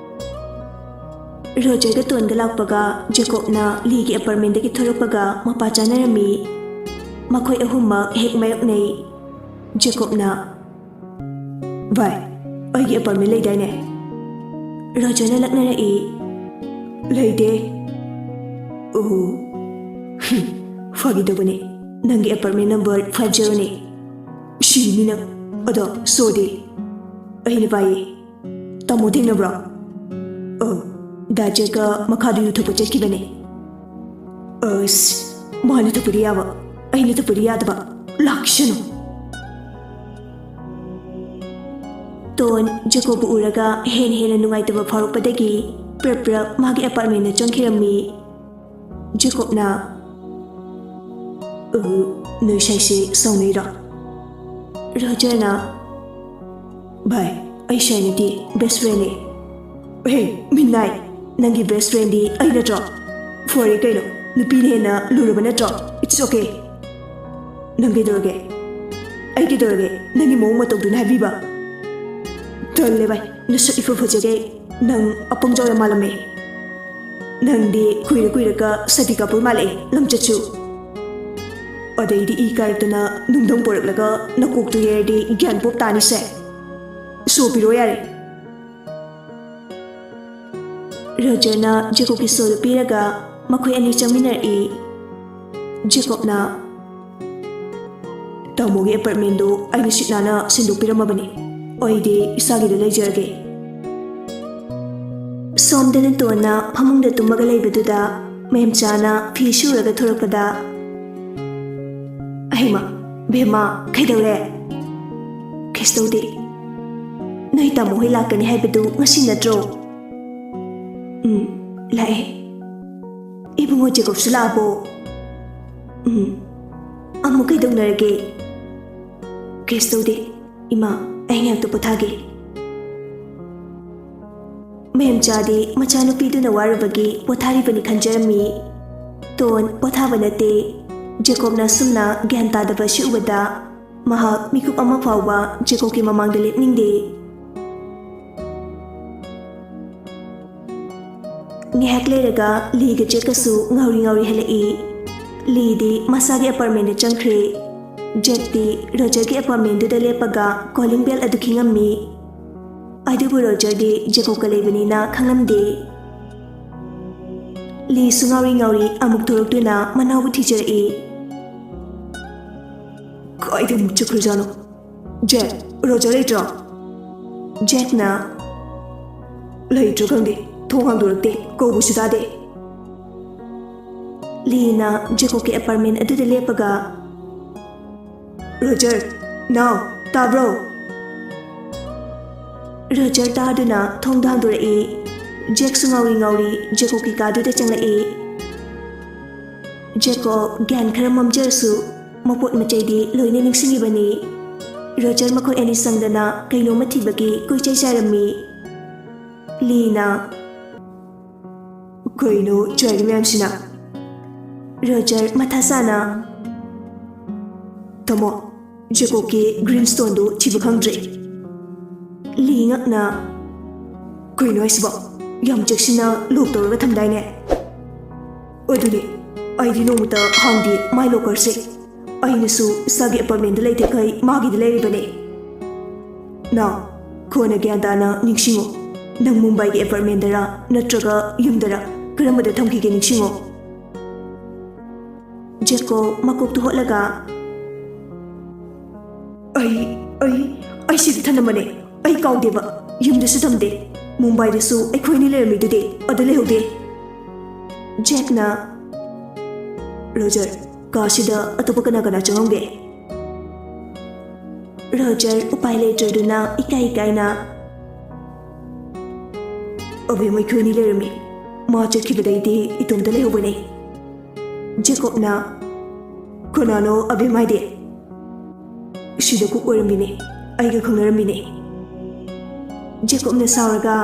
ꯔꯣꯖꯔꯒ ꯇꯣꯟꯒ ꯂꯥꯛꯄꯒ ꯖꯦꯀꯣꯕꯅ ꯂꯤꯒꯤ apartmentꯗꯒꯤ ꯊꯣꯔꯛꯄꯒ ꯃꯄꯥ ꯆꯥꯅꯔꯝꯃꯤ꯫ ꯃꯈꯣꯏ ꯑꯍꯨꯝꯃꯛ ꯍꯦꯛ ꯃꯥꯌꯣꯛꯅꯩ꯫ ꯖꯦꯀꯣꯕꯅ, "ꯚꯥꯏ, ꯑꯩꯒꯤ apartment ꯂꯩꯗꯥꯏꯅꯦ?" ꯔꯣꯖꯔꯅ ꯂꯛꯅꯔꯛꯏ꯫ "ꯂꯩꯇꯦ꯫" "ꯑꯣ, ꯍꯨꯝ, ꯐꯥꯒꯤ ꯇꯧꯕꯅꯦ꯫ ꯅꯪꯒꯤ ꯑꯦꯄꯥꯔꯠꯃꯦꯟ ꯅꯝꯕꯔ ꯐꯥꯏꯚ ꯖꯦꯔꯣꯅꯦ꯫ ꯁꯤꯅꯤ ꯅꯪ꯫ ꯑꯗꯣ ꯁꯣꯗꯤ? ꯑꯩꯅ ꯄꯥꯏꯌꯦ꯫ ꯇꯥꯃꯣ ꯊꯦꯡꯅꯕ꯭ꯔꯣ? ꯑ, ꯗꯥ ꯖꯦꯛꯀ ꯃꯈꯥꯗ ꯌꯨ ꯊꯛꯄ ꯆꯠꯈꯤꯕꯅꯦ꯫ ꯑꯁ, ꯃꯥꯅ ꯊꯛꯄꯗꯤ ꯌꯥꯕ, ꯑꯩꯅ ꯊꯛꯄꯗꯤ ꯌꯥꯗꯕ꯫ ꯂꯥꯛꯁꯅꯨ꯫ ꯇꯣꯟ ꯖꯦꯀꯣꯕꯄꯨ ꯎꯔꯒ ꯍꯦꯟꯅ ꯍꯦꯟꯅ ꯅꯨꯡꯉꯥꯏꯇꯕ ꯐꯥꯎꯔꯛꯄꯗꯒꯤ ꯄ꯭ꯔꯞ ꯄ꯭ꯔꯞ ꯃꯥꯒꯤ ꯑꯦꯄꯥꯔꯠꯃꯦꯟꯗ ꯆꯪꯈꯤꯔꯝꯃꯤ꯫ ꯖꯦꯀꯣꯕꯅ, "ꯑ, ꯅꯣꯏ ꯁꯥꯏꯁꯦ ꯁꯥꯎꯅꯩꯔꯣ?" ꯔꯣꯖꯔꯅ, "ꯚꯥꯏ, ꯑꯩ ꯁꯥꯏ ꯅꯠꯇꯦ, ꯕꯦꯁ ꯐ꯭ꯔꯦꯟꯅꯦ꯫" "ꯍꯦ, ꯃꯤꯅꯥꯏ, ꯅꯪꯒꯤ ꯕꯦꯁ ꯐ꯭ꯔꯦꯟꯗꯤ ꯑꯩ ꯅꯠꯇ꯭ꯔꯣ? ꯐꯔꯦ ꯀꯩꯅꯣ, ꯅꯨꯄꯤꯅ ꯍꯦꯟꯅ ꯂꯨꯔꯕ ꯅꯠꯇ꯭ꯔꯣ? It's okay꯫ ꯅꯪ ꯀꯩꯗꯧꯔꯒꯦ? ꯑꯩ ꯀꯩꯗꯧꯔꯒꯦ? ꯅꯪꯒꯤ ꯃꯑꯣꯡ ꯃꯇꯧꯗꯨꯅ ꯍꯥꯏꯕꯤꯕ? ꯇꯜꯂꯦ ꯚꯥꯏ, ꯅꯁꯛ ꯏꯐ ꯐꯖꯒꯩ ꯅꯪ ꯑꯄꯪꯖꯥꯎ ꯌꯥꯝ ꯃꯥꯜꯂꯝꯃꯦ꯫ ꯅꯪꯗꯤ ꯀꯨꯏꯔ ꯀꯨꯏꯔꯒ ꯁꯥꯗꯤ ꯀꯥꯄꯨꯔ ꯃꯥꯜꯂꯛꯑꯦ, ꯂꯝꯆꯠꯁꯨ꯫ ꯑꯗꯩꯗꯤ ꯏ ꯀꯥꯔꯛꯇꯅ ꯅꯨꯡꯗꯪ ꯄꯣꯔꯛꯂꯒ ꯅꯀꯣꯛꯇꯨ ꯌꯩꯔꯗꯤ ꯒ꯭ꯌꯥꯟ ꯄꯣꯞ ꯇꯥꯅꯤꯁꯦ꯫ ꯁꯣ ꯄꯤꯔꯣ ꯌꯥꯔꯦ꯫" ꯔꯣꯖꯔꯅ ꯖꯦꯀꯣꯕꯀꯤ ꯁꯣꯗꯨ ꯄꯤꯔꯒ ꯃꯈꯣꯏ ꯑꯅꯤ ꯆꯪꯃꯤꯟꯅꯔꯛꯏ꯫ ꯖꯦꯀꯣꯕꯅ, "ꯇꯥꯃꯣꯒꯤ ꯑꯦꯄꯥꯔꯠꯃꯦꯟꯗꯨ ꯑꯩꯅ ꯁꯤꯠ ꯅꯥꯟꯅ ꯁꯦꯡꯗꯣꯛꯄꯤꯔꯝꯃꯕꯅꯤ꯫ ꯑꯩꯗꯤ ꯏꯁꯥꯒꯤꯗ ꯂꯩꯖꯔꯒꯦ꯫" ꯁꯣꯝꯗꯅ ꯇꯣꯟꯅ ꯐꯃꯨꯡꯗ ꯇꯨꯝꯃꯒ ꯂꯩꯕꯗꯨꯗ ꯃꯦꯝꯆꯥꯅ ꯐꯤ ꯁꯨꯔꯒ ꯊꯣꯔꯛꯄꯗ, "ꯑꯍꯩꯃ, ꯕꯦꯝꯃ, ꯀꯩꯗꯧꯔꯦ?" "ꯀꯩꯁꯨ ꯇꯧꯗꯦ꯫ ꯅꯣꯏ ꯇꯥꯃꯣ ꯍꯣꯏ ꯂꯥꯛꯀꯅꯤ ꯍꯥꯏꯕꯗꯨ ꯉꯁꯤ ꯅꯠꯇ꯭ꯔꯣ?" "ꯎꯝ, ꯂꯥꯛꯑꯦ꯫" "ꯏꯕꯨꯡꯉꯣ ꯖꯦꯀꯣꯕꯁꯨ ꯂꯥꯛꯑꯕꯣ?" "ꯎꯝ꯫ ꯑꯃꯨꯛ ꯀꯩꯗꯧꯅꯔꯒꯦ?" "ꯀꯩꯁꯨ ꯇꯧꯗꯦ꯫ ꯏꯃꯥ, ꯑꯩ ꯉꯥꯏꯍꯥꯛꯇ ꯄꯣꯊꯥꯒꯦ꯫" ꯃꯦꯝꯆꯥꯗꯤ ꯃꯆꯥꯅꯨꯄꯤꯗꯨꯅ ꯋꯥꯔꯨꯕꯒꯤ ꯄꯣꯊꯥꯔꯤꯕꯅꯤ ꯈꯟꯖꯔꯝꯃꯤ꯫ ꯇꯣꯟ ꯄꯣꯊꯥꯕ ꯅꯠꯇꯦ꯫ ꯖꯦꯀꯣꯕꯅ ꯑꯁꯨꯝꯅ ꯒ꯭ꯌꯥꯟ ꯇꯥꯗꯕ ꯑꯁꯤ ꯎꯕꯗ ꯃꯍꯥꯛ ꯃꯤꯀꯨꯞ ꯑꯃ ꯐꯥꯎꯕ ꯖꯦꯀꯣꯕꯀꯤ ꯃꯃꯥꯡꯗ ꯂꯦꯞꯅꯤꯡꯗꯦ꯫ ꯉꯥꯏꯍꯥꯛ ꯂꯩꯔꯒ ꯂꯤꯒ ꯖꯦꯛꯀꯁꯨ ꯉꯥꯎꯔꯤ ꯉꯥꯎꯔꯤ ꯍꯜꯂꯛꯏ꯫ ꯂꯤꯗꯤ ꯃꯁꯥꯒꯤ ꯑꯦꯄꯥꯔꯠꯃꯦꯟꯗ ꯆꯪꯈ꯭ꯔꯦ꯫ ꯖꯦꯛꯇꯤ ꯔꯣꯖꯔꯒꯤ ꯑꯦꯄꯥꯔꯠꯃꯦꯟꯗꯨꯗ ꯂꯦꯞꯄꯒ ꯀꯣꯂꯤꯡ ꯕꯦꯜ ꯑꯗꯨ ꯈꯤꯡꯉꯝꯃꯤ꯫ ꯑꯗꯨꯕꯨ ꯔꯣꯖꯔꯗꯤ ꯖꯦꯀꯣꯕꯀ ꯂꯩꯕꯅꯤꯅ ꯈꯪꯂꯝꯗꯦ꯫ ꯂꯤꯁꯨ ꯉꯥꯎꯔꯤ ꯉꯥꯎꯔꯤ ꯑꯃꯨꯛ ꯊꯣꯔꯛꯇꯨꯅ ꯃꯅꯥꯎꯕꯨ ꯊꯤꯖꯔꯛꯏ꯫ "ꯀꯥꯏꯗ ꯑꯃꯨꯛ ꯆꯠꯈ꯭ꯔꯖꯥꯠꯅꯣ? ꯖꯦꯛ, ꯔꯣꯖꯔ ꯂꯩꯇ꯭ꯔꯣ?" ꯖꯦꯛꯅ, "ꯂꯩꯇ꯭ꯔꯥ ꯈꯪꯗꯦ, ꯊꯣꯡ ꯍꯥꯡꯗꯣꯔꯛꯇꯦ, ꯀꯧꯕꯁꯨ ꯇꯥꯗꯦ꯫" ꯂꯤꯅ ꯖꯦꯀꯣꯕꯀꯤ ꯑꯦꯄꯥꯔꯠꯃꯦꯟ ꯑꯗꯨꯗ ꯂꯦꯞꯄꯒ, "ꯔꯣꯖꯔ, ꯅꯥꯎ, ꯇꯥꯕ꯭ꯔꯣ?" ꯔꯣꯖꯔ ꯇꯥꯗꯨꯅ ꯊꯣꯡꯗꯣ ꯍꯥꯡꯗꯣꯔꯛꯏ꯫ ꯖꯦꯛꯁꯨ ꯉꯥꯎꯔꯤ ꯉꯥꯎꯔꯤ ꯖꯦꯀꯣꯕꯀꯤ ꯀꯥꯗꯨꯗ ꯆꯪꯂꯛꯏ꯫ ꯖꯦꯀꯣꯕ ꯒ꯭ꯌꯥꯟ ꯈꯔ ꯃꯝꯖꯔꯁꯨ ꯃꯄꯣꯠ ꯃꯆꯩꯗꯤ ꯂꯣꯏꯅ ꯅꯤꯡꯁꯤꯡꯉꯤꯕꯅꯤ꯫ ꯔꯣꯖꯔ ꯃꯈꯣꯏ ꯑꯅꯤ ꯆꯪꯗꯅ ꯀꯩꯅꯣꯝꯃ ꯊꯤꯕꯒꯤ ꯀꯣꯏꯆꯩ ꯆꯥꯏꯔꯝꯃꯤ꯫ ꯂꯤꯅ, "ꯀꯩꯅꯣ ꯆꯥꯏꯔꯤ ꯃꯌꯥꯝꯁꯤꯅ?" ꯔꯣꯖꯔ ꯃꯊꯥ ꯁꯥꯅ, "ꯇꯥꯃꯣ, ꯖꯦꯀꯣꯕꯀꯤ ꯒ꯭ꯔꯤꯟ ꯁ꯭ꯇꯣꯟꯗꯨ ꯊꯤꯕ ꯈꯪꯗ꯭ꯔꯦ꯫" ꯂꯤ ꯉꯛꯅ, "ꯀꯩꯅꯣ ꯍꯥꯏꯁꯤꯕꯣ? ꯌꯥꯝ ꯆꯦꯛꯁꯤꯟꯅ ꯂꯣꯛ ꯇꯧꯔꯒ ꯊꯝꯗꯥꯏꯅꯦ?" "ꯑꯗꯨꯅꯦ, ꯑꯩꯗꯤ ꯅꯣꯡꯃꯇ ꯍꯥꯡꯗꯦ ꯃꯥꯏ ꯂꯣꯀꯔꯁꯦ꯫ ꯑꯩꯅꯁꯨ ꯏꯁꯥꯒꯤ ꯑꯦꯄꯥꯔꯠꯃꯦꯟꯗ ꯂꯩꯇꯦꯈꯩ ꯃꯥꯒꯤꯗꯤ ꯂꯩꯔꯤꯕꯅꯦ꯫" "ꯅꯥꯎ, ꯀꯣꯟꯅ ꯒ꯭ꯌꯥꯟ ꯇꯥꯅ ꯅꯤꯡꯁꯤꯡꯉꯨ꯫ ꯅꯪ ꯃꯨꯝꯕꯥꯏꯒꯤ ꯑꯦꯄꯥꯔꯠꯃꯦꯟꯗꯔ ꯅꯠꯇ꯭ꯔꯒ ꯌꯨꯝꯗꯔ, ꯀꯔꯝꯕꯗ ꯊꯝꯈꯤꯒꯦ ꯅꯤꯡꯁꯤꯡꯉꯨ꯫" ꯖꯦꯀꯣꯕ ꯃꯀꯣꯛꯇꯨ ꯍꯣꯠꯂꯒ, "ꯑꯩ, ꯑꯩ, ꯑꯩ ꯁꯤꯗ ꯊꯅꯝꯕꯅꯦ꯫ ꯑꯩ ꯀꯥꯎꯗꯦꯕ꯫ ꯌꯨꯝꯗꯁꯨ ꯊꯝꯗꯦ꯫ ꯃꯨꯝꯕꯥꯏꯗꯁꯨ ꯑꯩꯈꯣꯏꯅꯤ ꯂꯩꯔꯝꯃꯤꯗꯨꯗꯤ, ꯑꯗꯨ ꯂꯩꯍꯧꯗꯦ꯫" ꯖꯦꯛꯅ, "ꯔꯣꯖꯔ, ꯀꯥꯁꯤꯗ ꯑꯇꯣꯞꯄ ꯀꯅꯥ ꯀꯅꯥ ꯆꯪꯉꯝꯒꯦ?" ꯔꯣꯖꯔ ꯎꯄꯥꯏ ꯂꯩꯇ꯭ꯔꯗꯨꯅ ꯏꯀꯥꯏ ꯏꯀꯥꯏꯅ, "ꯑꯕꯦꯝ ꯑꯩꯈꯣꯏꯅꯤ ꯂꯩꯔꯝꯃꯤ꯫ ꯃꯥ ꯆꯠꯈꯤꯕꯗꯩꯗꯤ ꯏꯇꯣꯝꯇ ꯂꯩꯍꯧꯕꯅꯦ꯫" ꯖꯦꯀꯣꯕꯅ, "ꯀꯅꯥꯅꯣ ꯑꯕꯦꯝ ꯍꯥꯏꯗꯤ?" "ꯁꯤꯗ ꯀꯨꯛ ꯑꯣꯏꯔꯝꯃꯤꯅꯦ, ꯑꯩꯒ ꯈꯪꯅꯔꯝꯃꯤꯅꯦ꯫" ꯖꯦꯀꯣꯕꯅ ꯁꯥꯎꯔꯒ,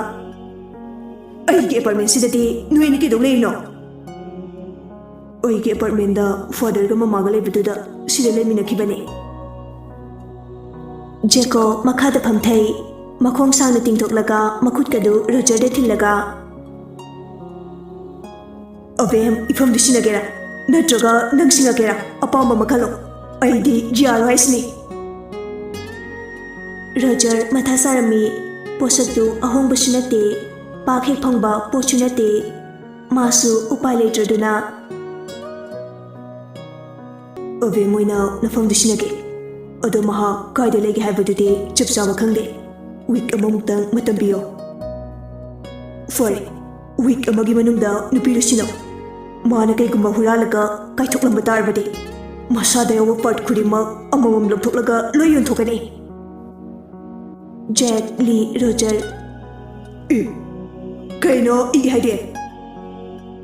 "ꯑꯩꯒꯤ ꯑꯦꯄꯥꯔꯠꯃꯦꯟꯁꯤꯗꯗꯤ ꯅꯣꯏ ꯑꯅꯤ ꯀꯩꯗꯧ ꯂꯩꯔꯤꯅꯣ?" "ꯑꯩꯒꯤ ꯑꯦꯄꯥꯔꯠꯃꯦꯟꯗ ꯐꯥꯗꯔꯒ ꯃꯃꯥꯒ ꯂꯩꯕꯗꯨꯗ ꯁꯤꯗ ꯂꯩꯃꯤꯟꯅꯈꯤꯕꯅꯦ꯫" ꯖꯦꯀꯣꯕ ꯃꯈꯥꯗ ꯐꯝꯊꯩ꯫ ꯃꯈꯣꯡ ꯁꯥꯡꯅ ꯇꯤꯡꯊꯣꯛꯂꯒ ꯃꯈꯨꯠꯀꯗꯨ ꯔꯣꯖꯔꯗ ꯊꯤꯜꯂꯒ, "ꯑꯕꯦꯝ, ꯏꯐꯝꯗꯨ ꯁꯤꯟꯅꯒꯦꯔꯥ? ꯅꯠꯇ꯭ꯔꯒ ꯅꯪ ꯁꯤꯡꯉꯒꯦꯔꯥ? ꯑꯄꯥꯝꯕ ꯑꯃ ꯈꯜꯂꯣ꯫ ꯑꯩꯗꯤ ꯌꯥꯔꯣꯏ ꯍꯥꯏꯁꯤꯅꯤ꯫" ꯔꯣꯖꯔ ꯃꯊꯥ ꯁꯥꯔꯝꯃꯤ꯫ ꯄꯣꯠꯁꯛꯇꯨ ꯑꯍꯣꯡꯕꯁꯨ ꯅꯠꯇꯦ, ꯄꯥꯛ ꯍꯦꯛ ꯐꯪꯕ ꯄꯣꯠꯁꯨ ꯅꯠꯇꯦ꯫ ꯃꯥꯁꯨ ꯎꯄꯥꯏ ꯂꯩꯇ꯭ꯔꯗꯨꯅ, "ꯑꯕꯦꯝ ꯍꯣꯏꯅ ꯅꯐꯝꯗꯨ ꯁꯤꯟꯅꯒꯦ, ꯑꯗꯣ ꯃꯍꯥꯛ ꯀꯥꯏꯗ ꯂꯩꯒꯦ ꯍꯥꯏꯕꯗꯨꯗꯤ ꯆꯞ ꯆꯥꯕ ꯈꯪꯗꯦ꯫ ꯋꯤꯛ ꯑꯃꯃꯨꯛꯇꯪ ꯃꯇꯝ ꯄꯤꯌꯣ꯫" "ꯐꯔꯦ, ꯋꯤꯛ ꯑꯃꯒꯤ ꯃꯅꯨꯡꯗ ꯅꯨꯄꯤꯗꯨ ꯁꯤꯟꯅꯧ꯫ ꯃꯥꯅ ꯀꯩꯒꯨꯝꯕ ꯍꯨꯔꯥꯜꯂꯒ ꯀꯥꯏꯊꯣꯛꯂꯝꯕ ꯇꯥꯔꯕꯗꯤ, ꯃꯁꯥꯗ ꯌꯥꯎꯕ ꯄꯥꯔꯠ ꯈꯨꯗꯤꯡꯃꯛ ꯑꯃꯃꯝ ꯂꯧꯊꯣꯛꯂꯒ ꯂꯣꯏ ꯌꯣꯟꯊꯣꯛꯀꯅꯤ꯫" ꯖꯦꯛ, ꯂꯤ, ꯔꯣꯖꯔ꯫ "ꯑꯦ, ꯀꯩꯅꯣ ꯏ ꯍꯥꯏꯗꯤ?"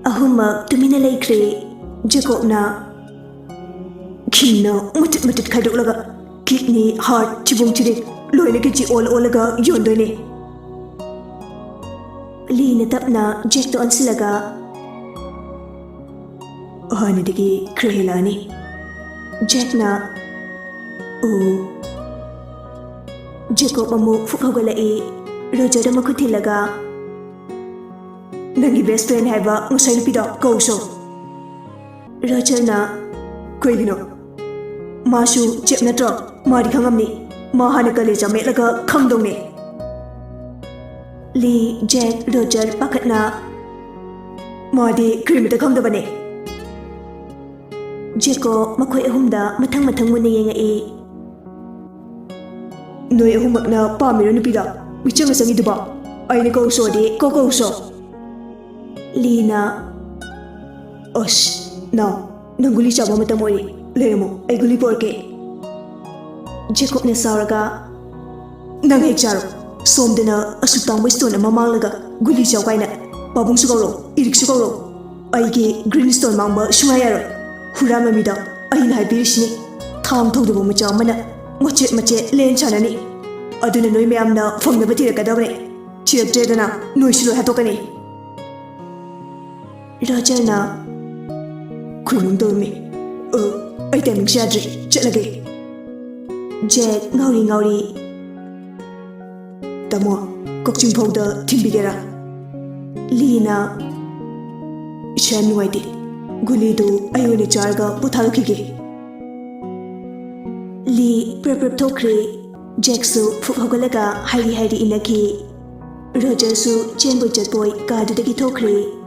ꯑꯍꯨꯝꯃꯛ ꯇꯨꯃꯤꯟꯅ ꯂꯩꯈ꯭ꯔꯦ꯫ ꯖꯦꯀꯣꯕꯅ, "ꯈꯤꯟꯅ ꯃꯇꯤꯠ ꯃꯇꯤꯠ ꯈꯥꯏꯗꯣꯛꯂꯒ, ꯀꯤꯗꯅꯤ, ꯍꯥꯔꯠ, ꯊꯤꯕꯣꯡ ꯊꯤꯔꯤꯛ ꯂꯣꯏꯅ ꯀꯦꯖꯤ ꯑꯣꯜ ꯑꯣꯜꯂꯒ ꯌꯣꯟꯗꯣꯏꯅꯦ꯫" ꯂꯤꯅ ꯇꯞꯅ ꯖꯦꯛꯇ ꯑꯣꯟꯁꯤꯜꯂꯒ, "ꯍꯥꯟꯅꯗꯒꯤ ꯈꯔ ꯍꯦꯜꯂꯛꯑꯅꯤ꯫" ꯖꯦꯛꯅ, "ꯑꯣ꯫" ꯖꯦꯀꯣꯕ ꯑꯃꯨꯛ ꯐꯨꯛ ꯍꯧꯒꯠꯂꯛꯏ꯫ ꯔꯣꯖꯔꯗ ꯃꯈꯨꯠ ꯊꯤꯜꯂꯒ, "ꯅꯪꯒꯤ ꯕꯦꯁ ꯐ꯭ꯔꯦꯟ ꯍꯥꯏꯕ ꯉꯁꯥꯏ ꯅꯨꯄꯤꯗꯣ ꯀꯧꯁꯣ꯫" ꯔꯣꯖꯔꯅ, "ꯀꯩꯒꯤꯅꯣ? ꯃꯥꯁꯨ ꯆꯦꯞ ꯅꯠꯇ꯭ꯔꯣ? ꯃꯥꯗꯤ ꯈꯪꯉꯝꯅꯤ꯫ ꯃꯥ ꯍꯥꯟꯅ ꯀꯂꯦꯖꯥ ꯃꯦꯠꯂꯒ ꯈꯪꯗꯧꯅꯦ꯫" ꯂꯤ, ꯖꯦꯛ, ꯔꯣꯖꯔ ꯄꯥꯈꯠꯅ, "ꯃꯥꯗꯤ ꯀꯔꯤꯃꯇ ꯈꯪꯗꯕꯅꯦ꯫" ꯖꯦꯀꯣ ꯃꯈꯣꯏ ꯑꯍꯨꯝꯗ ꯃꯊꯪ ꯃꯊꯪ ꯃꯨꯟꯅ ꯌꯦꯡꯉꯛꯏ꯫ "ꯅꯣꯏ ꯑꯍꯨꯝꯃꯛꯅ ꯄꯥꯝꯃꯤꯔꯣ ꯅꯨꯄꯤꯗꯣ? ꯃꯤꯆꯪ ꯑꯆꯪꯒꯤꯗꯨꯕꯣ? ꯑꯩꯅ ꯀꯧꯁꯣꯗꯤ ꯀꯧ ꯀꯧꯁꯣ꯫" ꯂꯤꯅ, "ꯑꯁ, ꯅꯥꯎ, ꯅꯪ ꯒꯨꯂꯤ ꯆꯥꯕ ꯃꯇꯝ ꯑꯣꯏꯔꯦ꯫ ꯂꯩꯔꯝꯃꯣ, ꯑꯩ ꯒꯨꯂꯤ ꯄꯣꯔꯛꯀꯦ꯫" ꯖꯦꯀꯣꯕꯅ ꯁꯥꯎꯔꯒ, "ꯅꯪ ꯍꯦꯛ ꯆꯥꯔꯣ꯫ ꯁꯣꯝꯗꯅ ꯑꯁꯨꯛ ꯇꯥꯡꯕ ꯁ꯭ꯇꯣꯟ ꯑꯃ ꯃꯥꯡꯂꯒ ꯒꯨꯂꯤ ꯆꯥꯎ ꯀꯥꯏꯅ꯫ ꯄꯥꯕꯨꯡꯁꯨ ꯀꯧꯔꯣ, ꯏꯔꯤꯛꯁꯨ ꯀꯧꯔꯣ꯫ ꯑꯩꯒꯤ ꯒ꯭ꯔꯤꯟ ꯁ꯭ꯇꯣꯟ ꯃꯥꯡꯕ ꯁꯨꯡꯌꯥ ꯌꯥꯔꯣꯏ꯫ ꯍꯨꯔꯥꯟꯕ ꯃꯤꯗ ꯑꯩꯅ ꯍꯥꯏꯕꯤꯔꯤꯁꯤꯅꯤ, ꯊꯥꯡ ꯊꯧꯗꯕ ꯃꯆꯥ ꯑꯃꯅ ꯃꯆꯦꯠ ꯃꯆꯦꯠ ꯂꯦꯟ ꯁꯥꯟꯅꯅꯤ꯫ ꯑꯗꯨꯅ ꯅꯣꯏ ꯃꯌꯥꯝꯅ ꯐꯪꯅꯕ ꯊꯤꯔꯛꯀꯗꯕꯅꯦ꯫ ꯊꯤꯔꯛꯇ꯭ꯔꯦꯗꯅ ꯅꯣꯏꯁꯨ ꯂꯣꯏ ꯍꯥꯠꯇꯣꯛꯀꯅꯤ꯫" ꯔꯣꯖꯔꯅ, "ꯈꯨꯔꯨꯝ ꯇꯧꯔꯝꯃꯤ꯫ ꯑ, ꯑꯩ ꯇꯥꯏꯃꯤꯡꯁꯦ ꯌꯥꯗ꯭ꯔꯦ, ꯆꯠꯂꯒꯦ꯫" ꯖꯦꯛ ꯉꯥꯎꯔꯤ ꯉꯥꯎꯔꯤ, "ꯇꯥꯃꯣ, ꯀꯛꯆꯤꯡ ꯐꯥꯎꯗ ꯊꯤꯟꯕꯤꯒꯦꯔꯥ?" ꯂꯤꯅ, "ꯏꯁꯥ ꯌꯥꯝ ꯅꯨꯡꯉꯥꯏꯇꯦ, ꯒꯨꯂꯤꯗꯨ ꯑꯩ ꯑꯣꯏꯅ ꯆꯥꯔꯒ ꯄꯣꯊꯥꯔꯛꯈꯤꯒꯦ꯫" ꯂꯤ ꯄ꯭ꯔꯞ ꯄ꯭ꯔꯞ ꯊꯣꯛꯈ꯭ꯔꯦ꯫ ꯖꯦꯛꯁꯨ ꯐꯨꯛ ꯍꯧꯒꯠꯂꯒ ꯍꯥꯏꯔꯤ ꯍꯥꯏꯔꯤ ꯏꯟꯅꯈꯤ꯫ ꯔꯣꯖꯔꯁꯨ ꯆꯦꯟꯕꯣꯏ ꯆꯠꯄꯣꯏ ꯀꯥꯗꯨꯗꯒꯤ ꯊꯣꯛꯈ꯭ꯔꯦ꯫